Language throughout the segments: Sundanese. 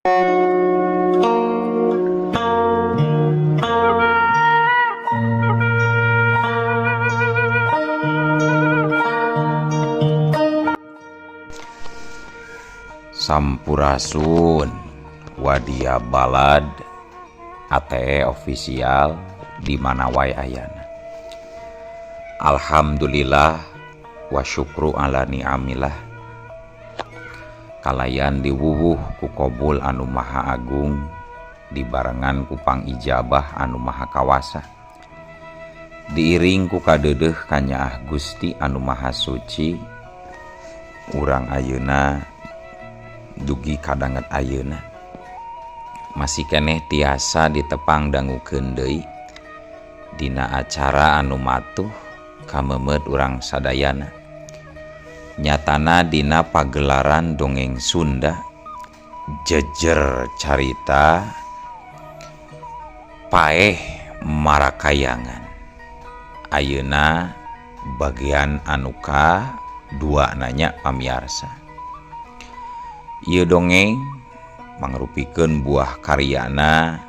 Sampurasun Wadia Balad ATE official di mana wae ayana. Alhamdulillah wa syukru ala ni'amillah. Kalayan diwuwuh ku kobul anu maha agung dibarengan ku pangijabah anu maha kawasa. Diiring ku kadeudeuh kanyaah Gusti anu maha suci urang ayeuna dugi kadanget ayeuna masih keneh tiasa ditepang dangukeun deui dina acara anu matuh kamemeut urang sadayana nyatana dina pagelaran dongeng Sunda jejer carita paeh marakayangan ayeuna bagian anu ka dua nanya pamiarsa. Ieu dongeng mangrupikeun buah karyana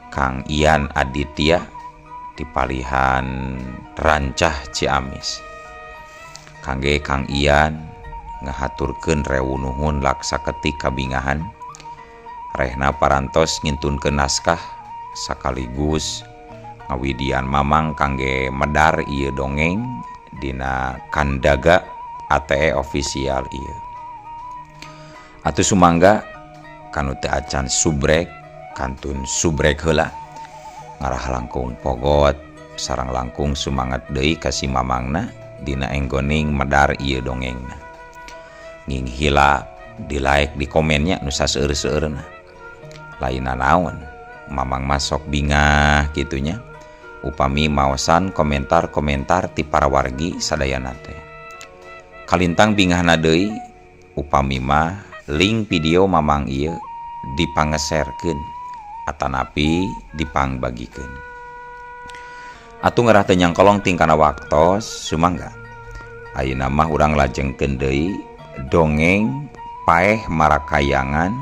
Kang Ian Aditya dipalihan Rancah Ciamis. Kangge Kang Ian ngahaturkeun rewu nuhun laksa ketik kabingahan rehna parantos ngintunkeun naskah sakaligus ngawidian mamang kangge medar ieu dongeng dina kandaga ATE official ieu. Atuh sumangga kanu teu acan subrek kantun subrek heula ngarah langkung pogot sareng langkung sumangat deui ka si mamangna dina enggoning medar ieu dongengna. Nging hila di like di komennya nu saseueur-seueurna. Lainna naon mamang masok bingah kitunya upami maosan komentar-komentar ti para wargi sadayana teh. Kalintang bingahna deui upami mah link video mamang ieu dipangeserkeun atanapi dipangbagikeun. Atuh ngerah teu nyangkolong tingkana waktos sumangga. Ayeuna mah urang lajengkeun deui dongeng paeh marakayangan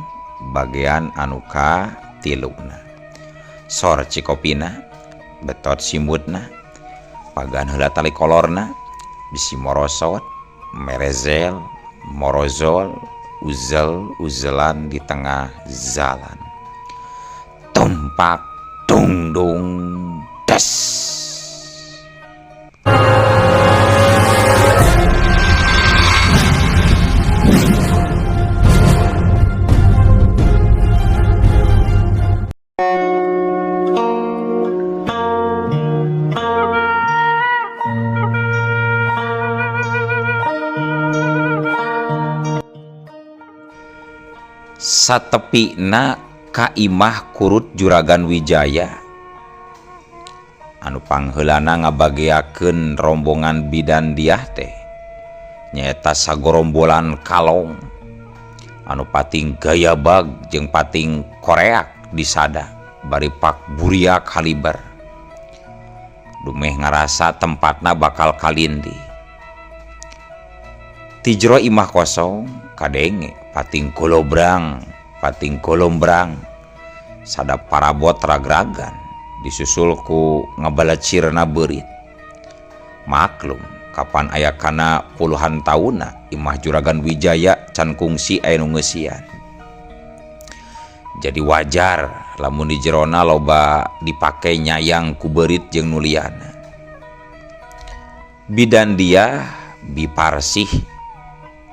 bagian anu ka tiluna. Sor cikopina, betot simutna, pagan heula tali kolorna, bisi morosot, merezel, morozol, uzel uzelan di tengah jalan. Tumpak tungdung des. Satepina ka imah kurut Juragan Wijaya anu pangheulana ngabageakeun rombongan bidan diah teh nyaeta sagorombolan kalong anu pating gayabag jeung pating koreak disada bari pak buriak haliber dumeh ngarasa tempatna bakal kalindi. Ti jero imah kosong kadenge pating golobrang pating golombrang sadap parabot ragragan disusul ku ngabalacirna beurit. Maklum kapan aya kana puluhan taunna imah Juragan Wijaya can kungsi aya nu ngeusian. Jadi wajar lamun di jerona loba dipake nyayang ku beurit jeung nu liyana. Bidan dia biparsih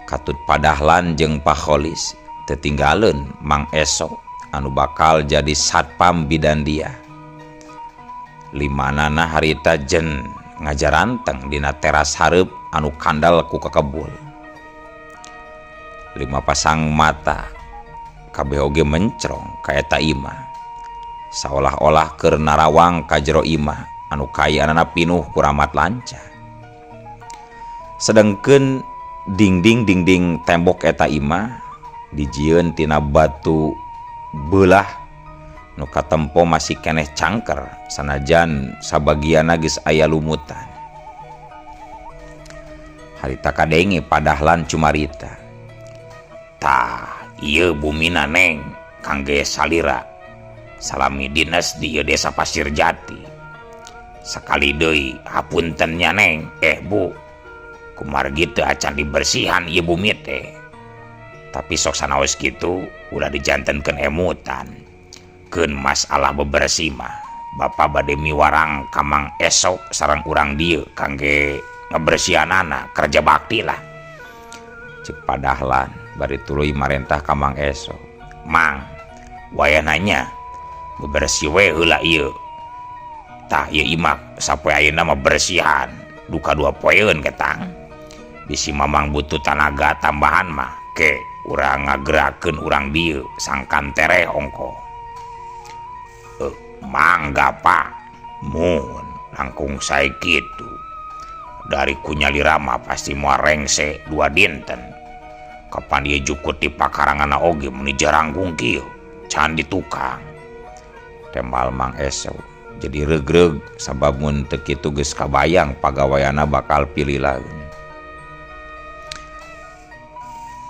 katut padahlan jeung Pakholis tetinggaleun Mang Eso anu bakal jadi satpam bidan dia. Limanana harita jen ngajaranteng dina teras hareup anu kandal ku kekebul. Lima pasang mata kabeh oge mencrong ka eta imah. Saolah-olah keur narawang ka jero imah anu kayaanana pinuh ku ramat lanca. Sedengkeun dinding-dinding tembok eta imah dijieun tina batu beulah nu katempo masih keneh cangker sanajan sabagianna geus aya lumutan. Harita kadenge padahlan cumarita. Tah Ieu bumina Neng kangge salira salami dinas di ieu desa Pasir Jati. Sakali deui hapunten nya Neng, eh Bu. Kumargi teu acan dibersihan ieu bumi teh. Tapi sok sanaos kitu ulah dijantenkeun emutan. Keun masalah bebersih mah Bapak bade miwarang ka Mang Eso sareng urang dieu kangge ngebersihanana kerja bakti lah. Cek Pak Dahlan bari tuluy marentah ka Mang Eso. Mang, wayahna nya bebersih we heula ieu. Tah ieu imah sapoe ayeuna mah bersihan duka dua poeun ketang. Bisi Mamang butuh tanaga tambahan mah ke urang ngagerakeun urang dieu sangkan tereh ongko. Mangga Pak, mun langkung sae kitu. Dari ku nyalira mah pasti moal rengse dua dinten. Kapan ieu jukut di pakaranganna oge meuni jarangkung kieu, can di tukang. Tembal Mang Eso jadi regreg sabab mun teu kitu geus kabayang pagaweanna bakal pililaeun.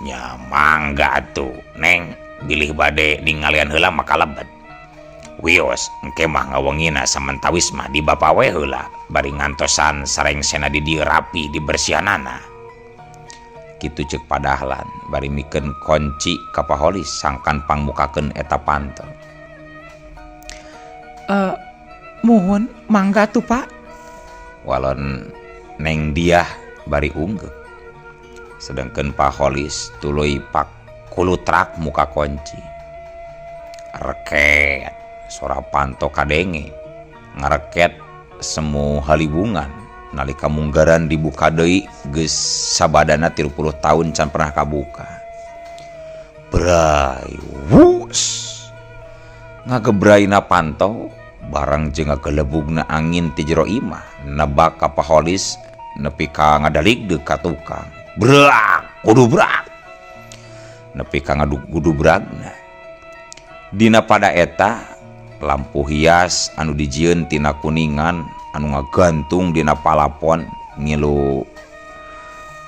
Nya mangga atuh Neng, bilih bade ningalian heula mah kalebet. Wios engke mah ngawengina samentawis mah di bapa we heula bari ngantosan sarengsena di dieu rapi dibersihanana. Kitu ceuk Pak Dahlan bari mikeun kunci ka Pak Holis sangkan pangmukakeun eta panto. Muhun mangga tuh Pak. Walon Neng Diah bari unggeuk. Sedangkan Pak Holis tuluy pak kulutrak muka kunci. Reket sora panto kadenge ngareket semu halibungan nalika munggaran dibuka deui geus sabadana 30 tahun can pernah kabuka. Bray wus ngagebraina panto barang jeung ngagelebugna angin ti jero imah nebak ka Pak Holis nepi ka ngadaligdeuk ka tukang. Brak kudu brak nepi ka ngadugudubragna. Dina pada eta lampu hias anu dijieun tina kuningan anu ngagantung dina palapon ngilu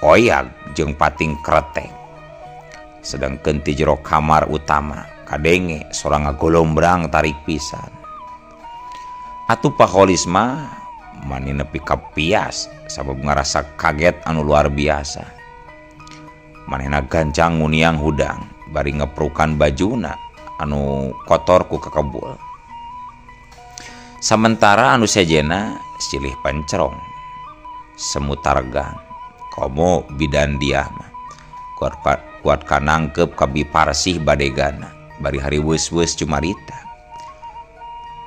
oyag jeung pating kretek. Sedangkeun ti jero kamar utama kadenge sora ngagolombrang tarik pisan. Atuh Pak Holis mah mani nepi ka pias sabab ngarasa kaget anu luar biasa. Manehna gancang nguniang hudang bari ngeprukan bajuna anu kotor ku kekebul. Sementara anu sejena silih pencerong semutar gang komo bidan Diah mah kuat kanangkep kabi parsih badegana bari hari weus-weus cumarita.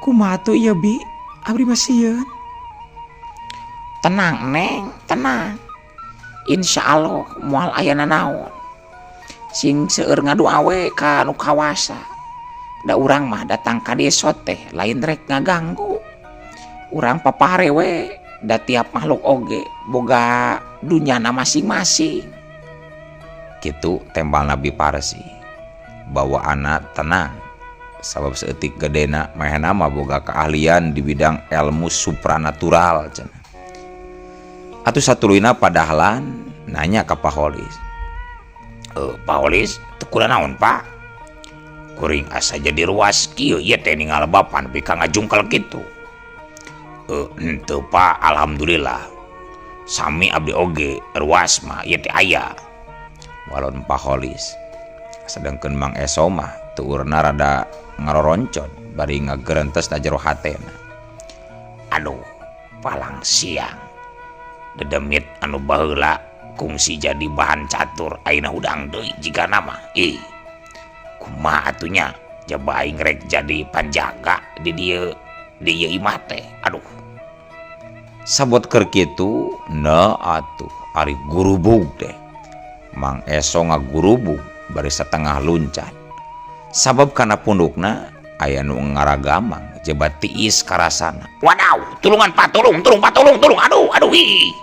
Kumaha tuh ieu bi, abdi mah sieun. Tenang Neng, tenang. Insya Allah moal aya nanaon. Sing seueur ngadoa we ka nu kawasa. Da urang mah datang ka desa teh lain rek ngaganggu. Urang papare we da tiap makhluk oge boga dunyana masing-masing. Kitu tembal Nabi Parsi. Bawa anak tenang sabab seeutik gedena manehna mah boga keahlian di bidang ilmu supranatural cenah. Atuh satuluyna Pak Dahlan nanya ka Pak Holis. Pak Holis, teu naon Pak? Kuring asa jadi ruas kieu ieu teh ningal bapak nepi ka ngajungkel kitu. Henteu Pak, alhamdulillah. Sami abdi oge ruas mah ieu teh aya. Walon Pak Holis. Sedangkeun Mang Eso mah tuurna rada ngaroroncon bari ngagerentes na jero hatena. Aduh, palang siang. Dedemit anu baheula kungsi jadi bahan catur ayeuna hudang deui jigana mah. Ih. Kumaha atuh nya jaba aing rek jadi panjaga di dieu imah teh. Aduh. Sabot keur kitu na atuh ari gurubug teh. Mang Eso ngagurubug bari setengah luncat. Sabab kana pundukna aya nu ngaragamang jebat tiis karasana. Wadaw, tulungan Pak, tulung, tulung Pak, tulung, tulung. Aduh, aduh ih.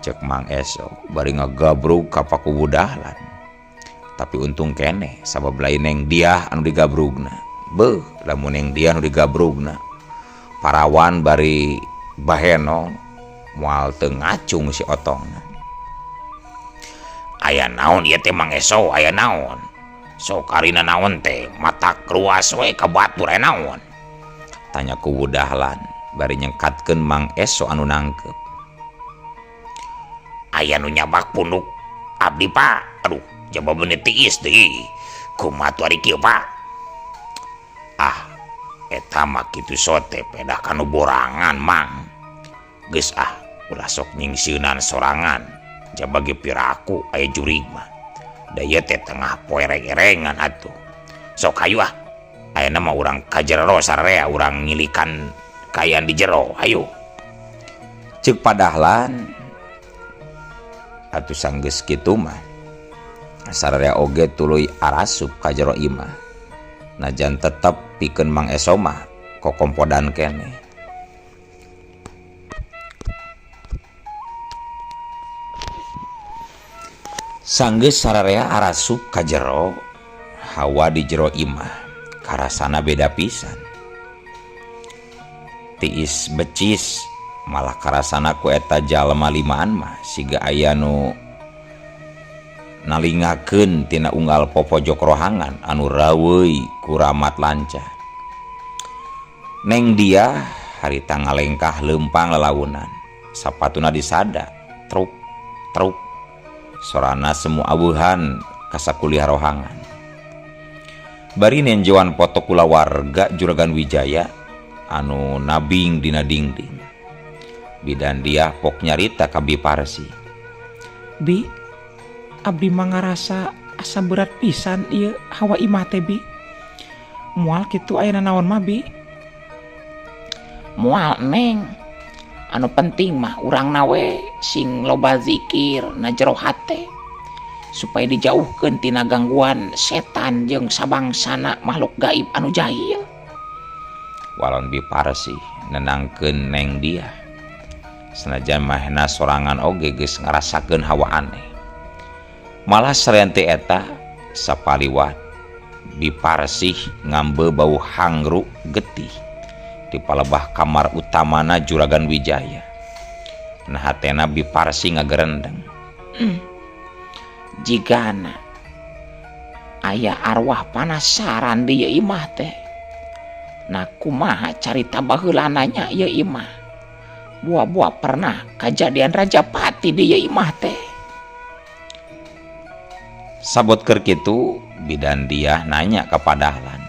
Cek Mang Eso bari ngagabrug ka Pakuwu Dahlan. Tapi untung keneh sabab lain Neng Diah anu digabrugna. Beuh, lamun Neng Diah anu digabrugna parawan bari baheno moal teu ngacung si otongna. Aya naon ieu teh Mang Eso, aya naon? Sok ari nanaon teh matak ruas we ka batur aya naon? Tanya ku Dahlan bari nyengkatkeun Mang Eso anu nangkep. Aya nu nyabak punduk abdi Pak. Aduh, jaba beunit tiis deui. Kumaha tuh ari kieu Pak? Ah, eta mah kitu sote pedah kanu borangan Mang. Geus ah, ulah sok nyingsieunan sorangan. Jaba ge piraku aya jurig mah. Da ieu teh tengah poe ereng-erengan atuh. Sok hayu ah. Ayeuna mah urang ka jero sararea urang ngilikan kaayaan di jero, hayu. Ceuk Padahlan atuh sanggeus kitu mah. Sararea oge tuluy arasup ka jero imah. Najan tetep pikeun Mang Eso mah kokompodan keneh. Sanggeus sararea arasup ka jero, hawa di jero imah karasana beda pisan. Tiis becis malah karasana ku eta jalma limaan mah siga aya nu nalingakeun tina unggal popojok rohangan anu raweui ku ramat lancah. Neng dia harita ngalengkah leumpang lalaunan, sapatuna disada truk truk sorana semu aweuhan ka sakuliah rohangan. Bari nenjoan foto kulawarga Juragan Wijaya anu nabing dina dingding. Bidan Diah pok nyarita ka Bi Parsi. Bi, abdi mah ngarasa asa berat pisan ieu hawa imah teh Bi. Moal kitu aya nanaon mah Bi? Moal Neng. Anu penting mah urang nawe sing loba zikir na jero hate supaya dijauhkeun tina gangguan setan jeung sabangsana makhluk gaib anu jahil. Walon Bi Parsi nenangkeun Neng Diah. Senajan mahna sorangan oge geus ngarasakeun hawa aneh. Malah salian ti eta sapaliwat Bi Parsih ngambe bau hangru getih di palebah kamar utamana Juragan Wijaya. Nah hatena Bi Parsi ngagerendeng. Jigana aya arwah panasaran di ieu imah teh. Nah kumaha carita baheulana nya ieu imah? Buah-buah pernah kajadian Raja Pati di ieu imah teh. Sabot keur kitu Bidan Diah nanya ka Padahlan.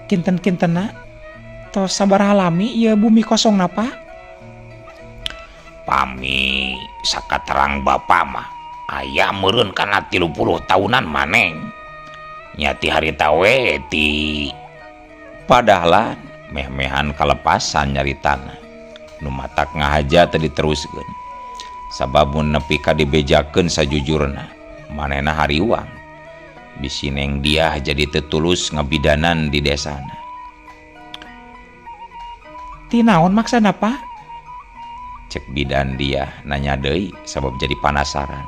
Kinten-kintena tos sabaraha lami ieu bumi kosongna Pak? Pami sakaterang Bapak mah aya meureun kana 30 tahunan maneng. Nya ti harita we ti Padahlan meh-mehan kalepasan nyaritana. Nu matak ngahaja teu diteruskeun. Sabab mun nepi ka dibejakeun sajujurna manehna hariwang. Bisi Neng Diah jadi teu tulus ngabidanan di desana. Ti naon maksana Pak? Cek Bidan Diah nanya deui sabab jadi panasaran.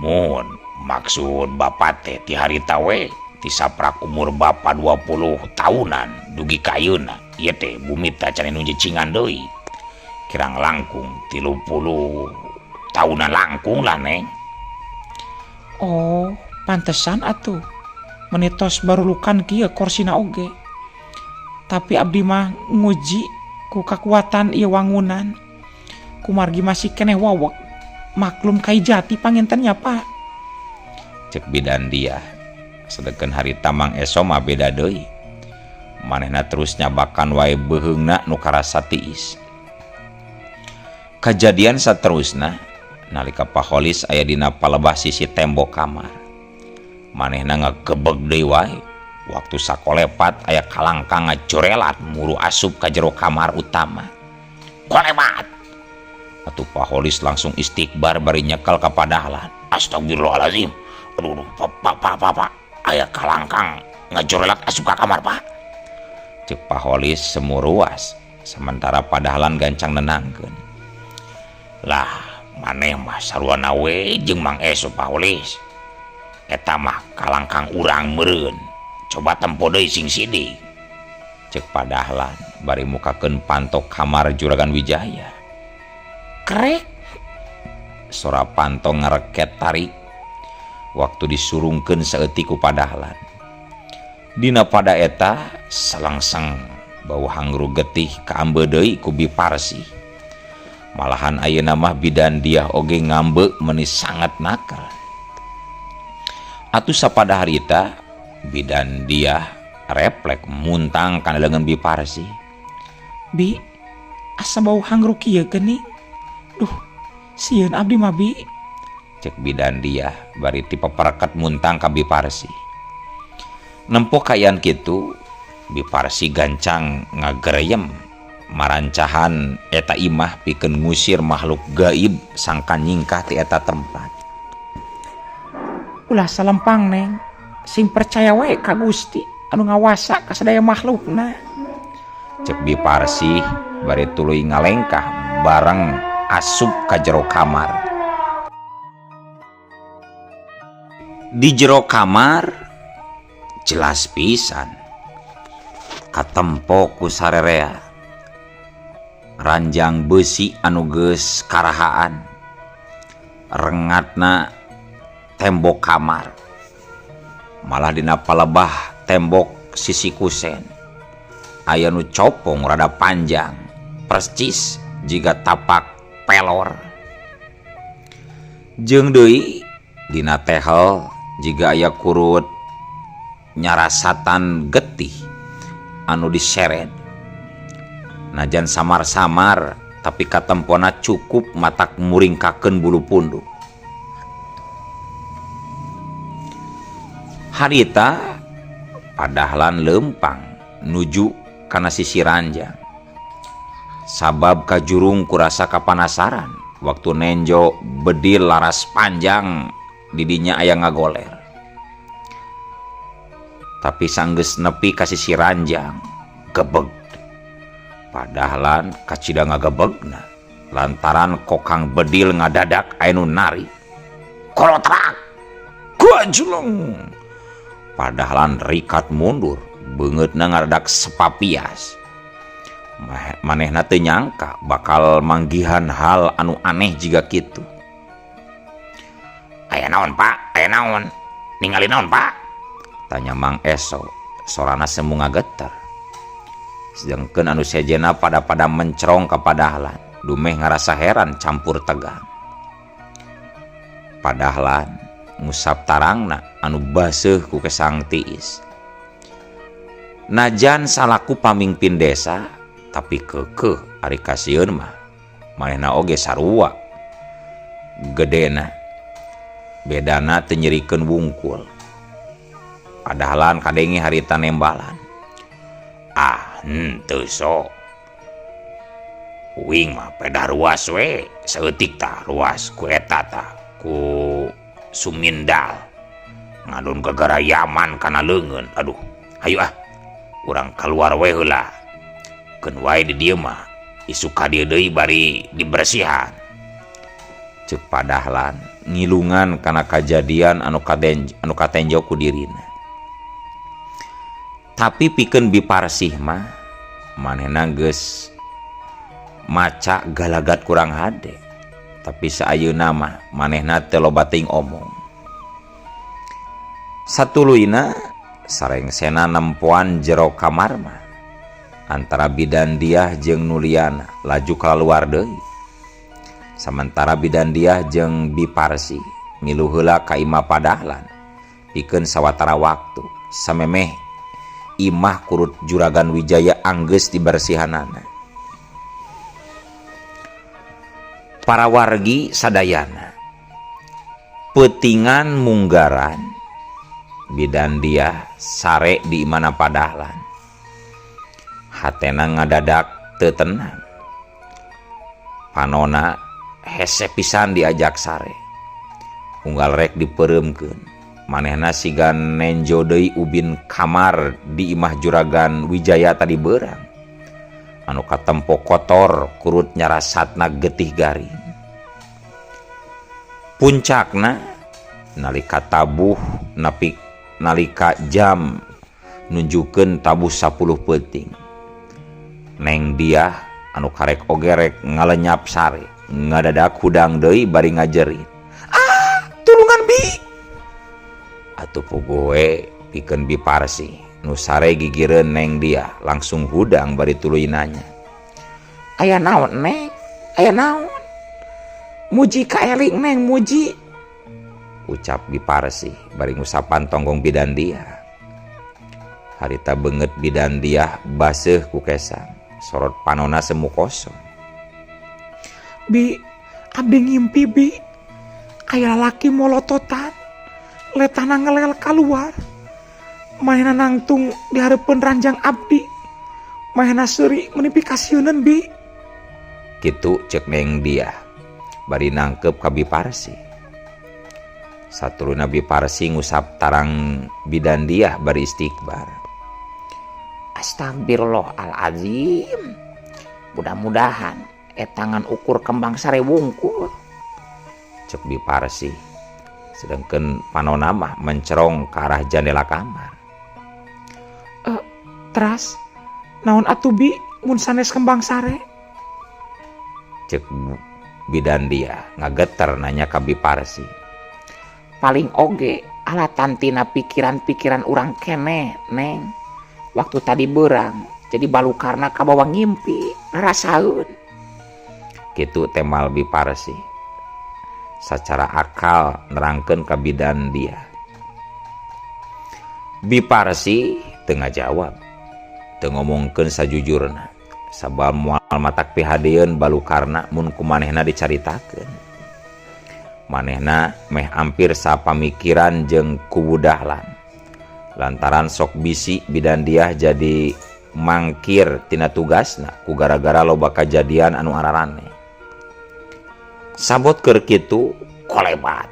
Mun maksud Bapak teh ti harita we ti saprak umur Bapak 20 tahunan dugi ka ayeuna ieu teh bumi teh can nu nyicingan deui. Kirang langkung 30 tahunan langkung lah Neng. Oh, pantesan atuh. Meni tos barulukan kieu korsina oge. Tapi abdi mah nguji ku kakuatan ieu wangunan. Kumargi masih keneh wawek. Maklum kai jati pangintennya Pak. Cek Bidan Diah. Sedengkeun harita Mang Eso mah beda deui. Manehna terus nyabakan wae beuheungna nu karasa tiis. Kajadian saterusna nalika Pak Holis aya dina palebah sisi tembok kamar. Manehna ngagebeg deui wae. Waktu sakolepat aya kalangkang ngacorelat muru asup ka jero kamar utama. Kolepat! Atuh Pak Holis langsung istighbar bari nyekel ka Padahlan. Astagfirullahalazim. Aduh, aduh, pak, pak, pak, pak, pak. Aya kalangkang ngajorelat asup ka kamar, Pak. Cek Pak Holis semuruas, sementara Padahlan gancang nenangkeun. Lah, maneh mah sarua we jeung Mang Eso Pak Holis. Eta mah kalangkang urang meureun. Coba tempo deui sing sidik. Cek Padahlan bari mukakeun panto kamar Juragan Wijaya. Krek. Sora panto ngareket tarik. Waktu disurungkeun saeutik ku Padahlan. Dina pada eta salengseng bau hangru getih kaambe deui ku Bi Parsi. Malahan ayeuna mah bidan Diah oge ngambek meuni sangat naker. Atuh sapada harita bidan Diah reflek muntang kana leungeun Bi Parsi. Bi, asa bau hangru kieu geuning. Duh, sieun abdi mah Bi. Cek bidan Diah bari ti papereket muntang ka Bi Parsi. Nempo kaayaan kitu, Bi Parsi gancang ngagereyem marancahan eta imah pikeun ngusir makhluk gaib sangkan nyingkah ti eta tempat. Ulah salempang Neng, sing percaya wae ka Gusti anu ngawasa ka sadaya makhlukna. Cek Bi Parsi bari tuluy ngalengkah bareng asup ka jero kamar. Di jero kamar jelas pisan katempo ku sarerea ranjang besi anu geus karahaan rengatna tembok kamar malah dina palebah tembok sisi kusen aya nu copong rada panjang percis jiga tapak pelor jeung deui dina tehel jiga aya kurut nyarasatan getih anu diseret najan samar-samar tapi katempona cukup matak muringkakeun bulu punduk. Harita Padahlan lempang nuju kana sisi ranjang sabab kajurung kurasa kapanasaran waktu nenjo bedil laras panjang didinya aya ngagoler. Tapi sanggeus nepi ka sisi ranjang gebeg. Padahlan kacida ngagebegna lantaran kokang bedil ngadadak aya nu nari kolotrak gajleng. Padahlan rikat mundur beungeutna ngadadak sepapias. Manehna teu nyangka bakal manggihan hal anu aneh jiga kitu. Aya naon Pak? Aya naon? Ningali naon Pak? Tanya Mang Eso, sorana semu ngageter. Sedengkeun anu sejena pada-pada mencerong ka Padahlan, dumeh ngarasa heran campur tegang. Padahlan ngusap tarangna anu baseuh ku kesang tiis. Najan salaku pamingpin desa, tapi keukeuh ari kasieun mah manehna oge sarua gedena bedana teu nyerikeun wungkul. Padahlan kadenge harita nembalan. Ah, henteu sok. Uing mah pedah ruas we, saeutik tah ruas ku eta tah ku Sumindal. Ngadon gagara Yaman kana leungeun. Aduh, hayu ah. Urang kaluar we heula. Keun wae di dieu mah isuk ka dieu deui bari dibersihan. Ceuk Padahlan ngilungan kana kajadian anu katenjo ku dirina. Tapi pikeun Bi Parsih mah manehna geus maca galagat kurang hade. Tapi saayuna mah manehna teu loba teuing omong. Satuluyna sarengsena nempoan jero kamar mah antara bidan Diah jeung Nuliana laju kaluar deui. Samentara bidan Diah jeung Bi Parsi milu heula ka imah Padahlan pikeun sawatara waktu samemeh imah kurut Juragan Wijaya anggeus dibersihanana. Para wargi sadayana peutingan munggaran bidan Diah sare di imana Padahlan. Hatena ngadadak teu tenang. Panona hese pisan diajak sare. Unggal rek dipeureumkeun. Manehna siga nenjo deui ubin kamar di imah Juragan Wijaya tadi beurang. Anu katempo kotor kurut nyarasatna getih garing. Puncakna nalika tabuh nepi nalika jam nunjukeun tabuh 10 peuting. Neng Diah anu karek oge rek ngalenyap sare ngadadak hudang deui bari ngajerit. Ah, tulungan Bi. Atuh puguh we pikeun Bi Parsih nu sare gigireun Neng Diah langsung hudang bari tuluy nanya. Aya naon, Neng? Aya naon? Muji kaeling, Neng, muji. Ucap Bi Parsih bari ngusapan tonggong bidan Diah. Harita beungeut bidan Diah baseuh ku kesang, sorot panona semu kosong. Bi, abdi ngimpi, Bi. Aya lalaki molototan, letahna ngelel kaluar. Manehna nangtung di hareupeun ranjang abdi. Manehna seuri meuni pikasieuneun, Bi. Kitu cek Neng Diah bari nangkep ka Bi Parsih. Satuluyna Bi Parsih ngusap tarang bidan Diah bari istighfar. Astagfirullahalazim. Mudah-mudahan eta ngan ukur kembang sare wungkul. Cek Bi Parsih. Sedangkan panona mah mencerong ke arah jendela kamar. Teras naon atuh, Bi, mun sanes kembang sare? Cek bidan Diah ngageter nanya ka Bi Parsih. Paling oge alatan tina pikiran-pikiran urang keneh, Neng. Waktu tadi berang, jadi balukarna kabawa ngimpi, ngarasaeun. Kitu temal Bi Parsih. Sacara akal nerangkeun ka bidan Diah. Bi Parsih teu ngajawab, teu ngomongkeun sajujurna. Sabab moal matak pihadeun balukarna mun ku manehna dicaritakeun. Manehna meh ampir sapamikiran jeung kuwu Dahlan. Lantaran sok bisi bidan Diah jadi mangkir tina tugasna ku gara-gara loba kajadian anu araraneh. Sabot keur kitu kolebat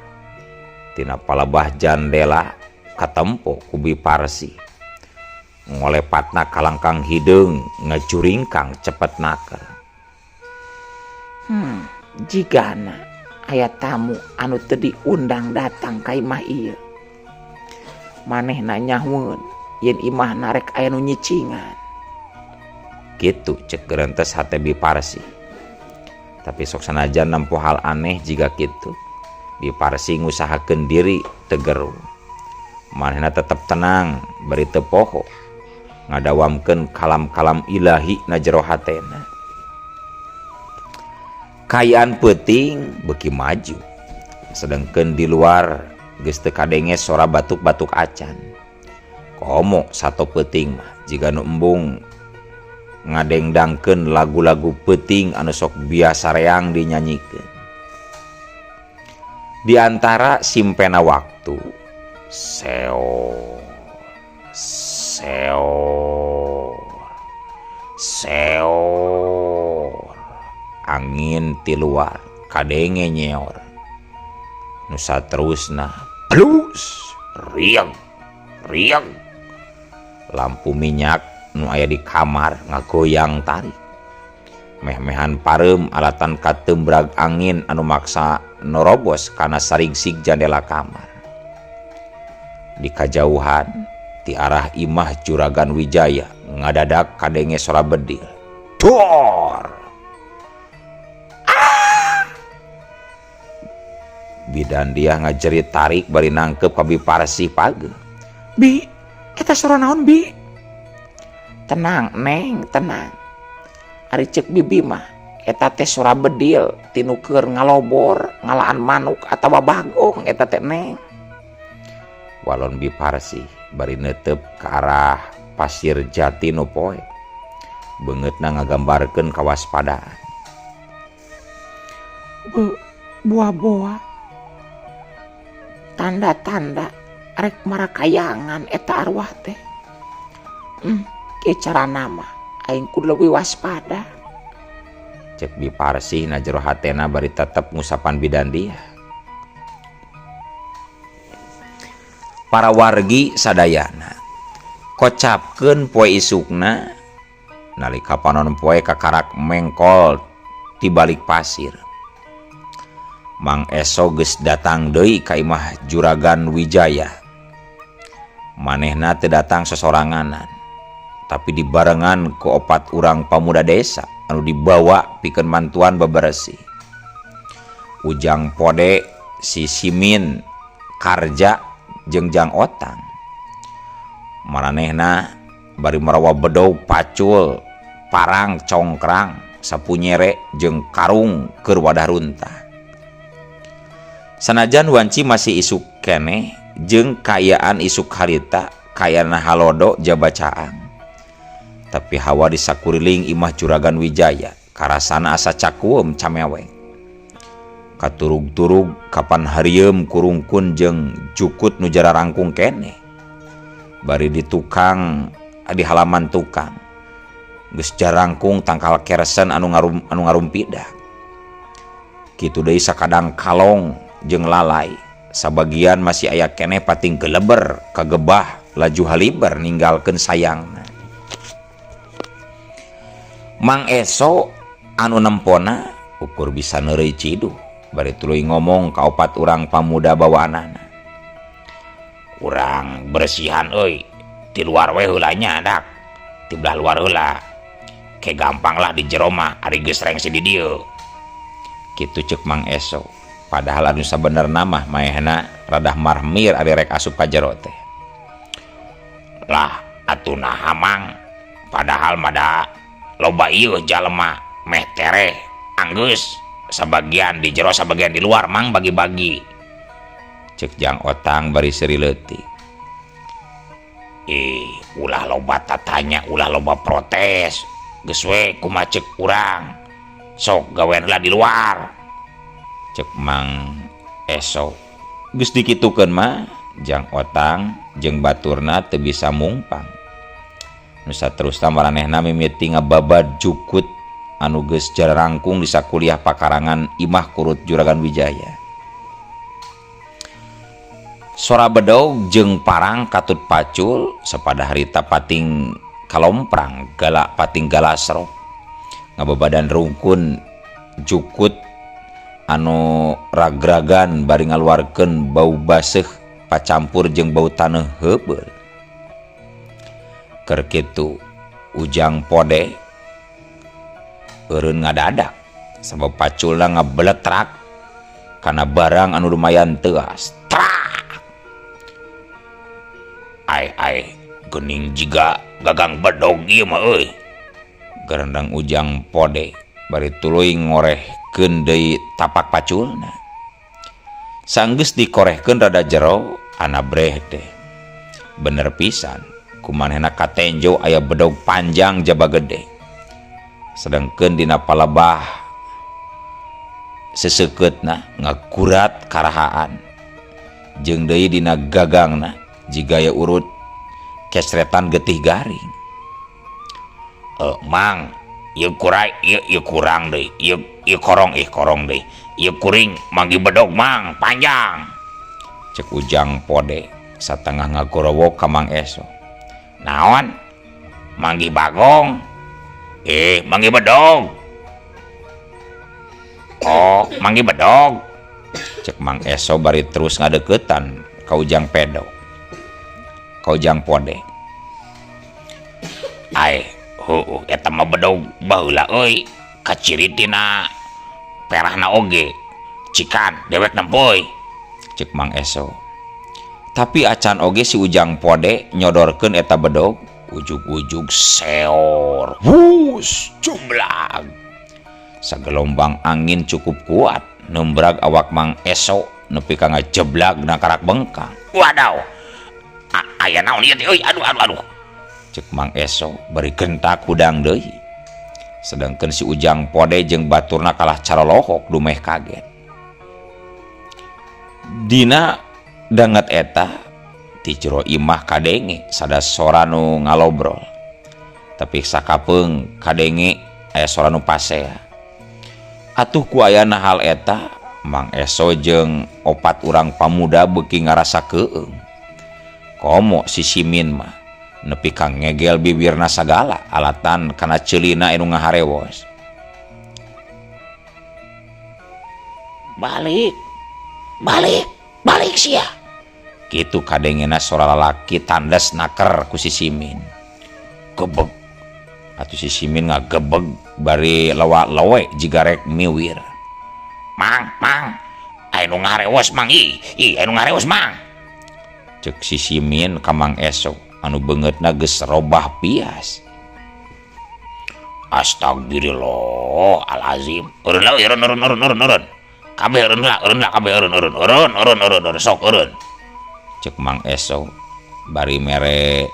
tina palebah jandela katempo ku Bi Parsih. Ngolepatna kalangkang hideung ngajuringkang cepet naker. Jigana aya tamu anu teu diundang datang ka imah ieu. Manehna nyahueun yen imahna rek aya nu nyicingan. Kitu cek gerentes hate Bi Parsih. Tapi sok sanajan nempo hal aneh jiga kitu, Bi Parsih ngusahakeun diri teu geru. Manehna tetep tenang bari teu poho ngadawamkeun kalam-kalam ilahi na jero hatena. Kaayaan peuting beuki maju. Sedengkeun di luar geus teu kadenge sora batuk-batuk acan. Komo sato peuting mah jiga nu embung ngadengdangkeun lagu-lagu peuting anu sok biasa reang dinyanyikeun. Di antara simpena waktu, seor, seor, seor, angin ti luar kadenge nyeor. Nu saterusna plus riang, riang. Lampu minyak nu aya di kamar ngagoyang tarik. Meh-mehan pareum alatan katembrag angin anu maksa norobos kana sarigsig jandela kamar. Di kajauhan ti arah imah Juragan Wijaya ngadadak kadenge sora bedil. Dor! Ah! Bidan Diah ngajerit tarik bari nangkep ka Bi Parsih pageuh. Bi, eta sora naon, Bi? Tenang, Neng, tenang. Ari cek bibi mah eta teh sora bedil tinu keur ngalobor, ngalaan manuk atawa bagong eta teh, Neng. Walon Bi Parsih bari neuteup ka arah pasir jati nu poek. Beungeutna ngagambarkeun kawaspadaan. Buah-buah. Tanda-tanda rek marakayangan eta arwah teh. Kieu carana mah aing kudu leuwih waspada. Cek Bi Parsih na jero hatena bari tetep ngusapan bidan Diah. Para wargi sadayana kocapkeun poe isukna nalika panon poe kakarak mengkol ti balik pasir. Mang Eso geus datang deui ka imah Juragan Wijaya. Manehna teu datang sosoranganan, tapi dibarengan ku opat urang pamuda desa anu dibawa pikeun mantuan beberesih. Ujang Pode, si Simin, Karja jeung Jang Otang. Maranehna bari marawa bedog pacul, parang congkrang, sapu nyere jeung karung keur wadah runtah. Sanajan wanci masih isuk keneh jeung kaayaan isuk harita kayana halodo jaba caang. Tapi hawa di sakuriling imah Juragan Wijaya karasana asa cakueum cameweng. Katurug-turug kapan harieum kurungkun jeung jukut nu jararangkung keneh. Bari di tukang di halaman tukang geus jarangkung tangkal kersen anu ngarumpidah. Kitu deui sakadang kalong jeung lalai sabagian masih aya keneh pating geleber kagebah laju haliber ninggalkeun sayangna. Mang Eso anu nempona ukur bisa neureuy ciduh bari tuluy ngomong ka opat urang pamuda bawaanana. Urang bersihan euy ti luar we heula nya dak ti belah luar heula ke gampang lah di jero mah ari geus rengse di dieu. Kitu ceuk Mang Eso. Padahal anu sabenerna mah maehna radah marmir ari rek asup ka jero teh. Lah atuh naha Mang padahal mah da loba ieu jalema meh tereh anggeus sabagian di jero sabagian di luar Mang bagi-bagi. Ceuk Jang Otang bari seuri leutik. Ulah loba tatanya ulah loba protes geus we kumaha ceuk urang sok gawean heula di luar. Ceuk Mang Eso. Geus dikitukeun mah Jang Otang jeung baturna teu bisa mungpang. Nu saterusna maranehna mimiti ngababad jukut anu geus jararangkung di sakuliah pakarangan imah kurut Juragan Wijaya. Sora bedog jeung parang katut pacul sapada harita pating kalomprang galak pating galasrok ngababadan rungkun jukut anu ragragan bari ngaluarkeun bau baseuh pacampur jeung bau taneuh heubeul. Keur kitu Ujang Pode eureun ngadadak sabab paculna ngabeletrak kana barang anu lumayan teuas. Trak! Ai ai geuning jiga gagang bedog ieu mah euy. Garendang Ujang Pode bari tuluy ngorehkeun deui tapak paculna. Sanggeus dikorehkeun rada jero anabreh teh. Bener pisan kumanehna katenjo aya bedog panjang jaba gede. Sedengkeun dina palebah seseukeutna ngagurat karahaan. Jeung deui dina gagangna jiga aya urut kesretan getih garing. Mang, ieu kurai, ieu kurang deui, ieu korong, ih korong deui. Ieu kuring manggi bedog Mang, panjang. Ceuk Ujang Pode satengah ngagorowok ka Mang Eso. Naon? Manggi bagong. Manggi bedog. Oh, manggi bedog. Ceuk Mang Eso bari terus ngadeukeutan ka Ujang Pedo. Ka Ujang Pode. Ai, heueuh eta mah bedog baheula euy, kaciri tina perahna oge. Cikan dewek nempoy. Ceuk Mang Eso. Tapi acan oge si Ujang Pode nyodorkeun eta bedog, ujug-ujug seor, hus, jublag. Sagelombang angin cukup kuat nembrag awak Mang Eso nepi ka ngajeblag na karak bengkang. Wadaw. Aya naon ieu teh euy, aduh aduh aduh. Ceuk Mang Eso bari gentak hudang deui. Sedangkeun si Ujang Pode jeung baturna kalah caralohok dumeh kaget. Dina danget eta ti jero imah kadenge sada sora nu ngalobrol. Tapi sakapeung kadenge aya sora nu pasea. Atuh ku ayana hal eta Mang Eso jeung opat urang pamuda beuki ngarasa keueung. Komo si Simin mah nepi ka ngegel bibirna sagala alatan kana ceulina anu ngaharewos. Balik, balik, balik sia. Kitu kadengena sora lalaki tandes naker ku si Simin. Gebeg. Atuh si Simin ngagebeg bari lewa-lewe jiga rek miwir. Mang, mang, aya nu ngarewos mang ih, ih aya nu ngarewos mang. Cek si Simin ka Mang Eso anu beungeutna geus robah pias. Astagfirullahalazim. Eureun lah, eureun eureun eureun eureun eureun. Kabeh eureun lah, eureun lah kabeh eureun eureun eureun eureun eureun eureun sok eureun. Cek Mang Eso bari mere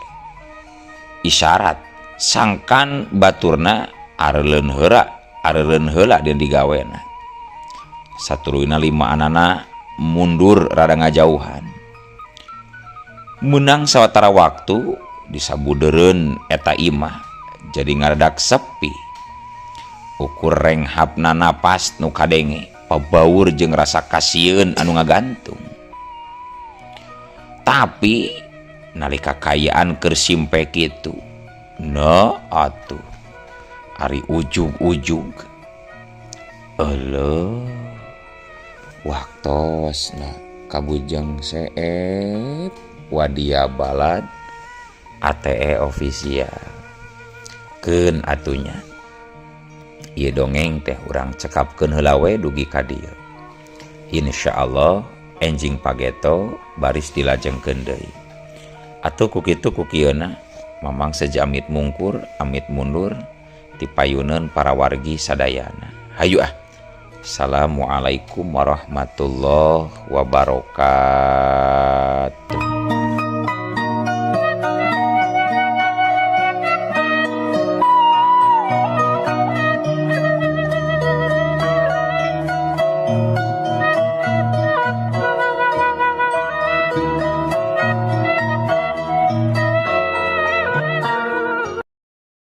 isyarat sangkan baturna areuleun heula areuleun heula dieun digawena. Satuluyna limaanana mundur rada ngajauhan. Menang sawatara waktu disabudeureun eta imah jadi ngaradak sepi. Ukur renghapna napas nu kadenge pabaur jeung rasa kasieun anu ngagantung. Tapi nalika kayaan keur simpe kitu, no atuh ari ujug-ujug euleuh waktosna kabujeng seep wadia balad ATE official keun atunya ieu dongeng teh urang cekapkeun heula we dugi ka dieu. Insyaallah enjing pageto baris dilajengkeun deui. Atuh ku kitu ku kieuna Mamang seja amit mungkur amit mundur tipayuneun para wargi sadayana. Hayu ah. Assalamualaikum warahmatullahi wabarakatuh.